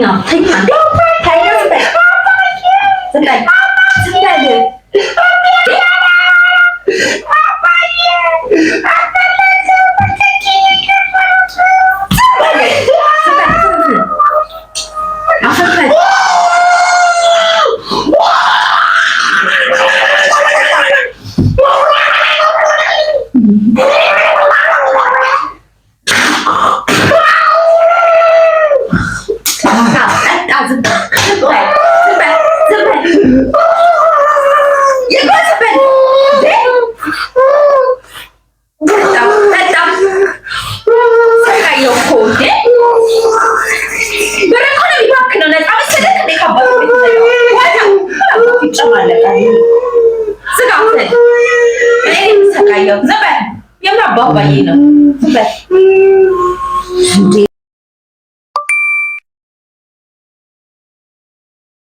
ተኛ ተኛ ተኛ፣ ዝም በል ዝም በል ዝም በል። አፈር በል። ጠጣ፣ ዝም በል ዝም በል ዝም በል ዝም በል ይግባ፣ ዝም በል እንዴ። ጠጣ ጠጣ። ሰቃየው እኮ እንዴ። ብር እኮ ነው የሚባክነው። ነፃ መሰለህ እንዴ? ከአባቱ ቤት ዋና አባቱ ይጨማለቃል። ዝጋ አፍህን። እኔ የምሰቃየው ዝም በል። የምን አባባዬ ነው? ዝም በል።